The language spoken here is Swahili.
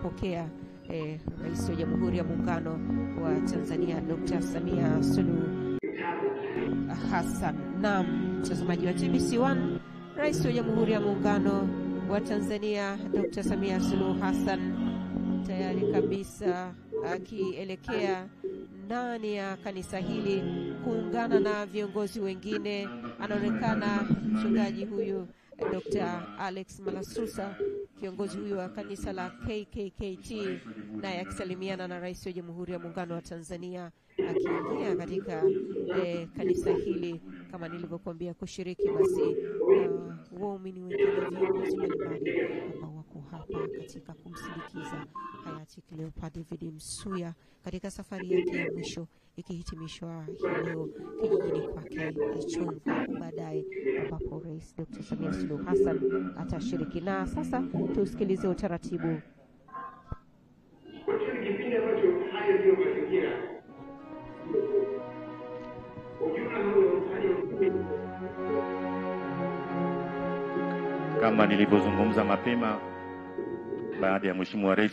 kumpokea Rais wa Jamhuri ya Muungano wa Tanzania Dr. Samia Suluhu Hassan. Naam, mtazamaji wa TBC1, Rais wa Jamhuri ya Muungano wa Tanzania Dr. Samia Suluhu Hassan tayari kabisa akielekea ndani ya kanisa hili kuungana na viongozi wengine. Anaonekana mchungaji huyu Dr. Alex Malasusa, kiongozi huyu wa kanisa la KKKT, naye akisalimiana na Rais wa Jamhuri ya Muungano wa Tanzania akiingia katika kanisa hili, kama nilivyokuambia, kushiriki basi na waumini wengine, viongozi mbalimbali ambao wako hapa katika kumsindikiza hayati Cleopa David Msuya katika safari yake ya mwisho, ikihitimishwa hii leo kijijini kwake Ichung'wa, baadaye ambapo Rais Dr. Samia Suluhu Hassan atashiriki. Na sasa tusikilize utaratibu. Kipindi ambacho hayo ndio mazingira kama nilivyozungumza mapema, baada ya Mheshimiwa Rais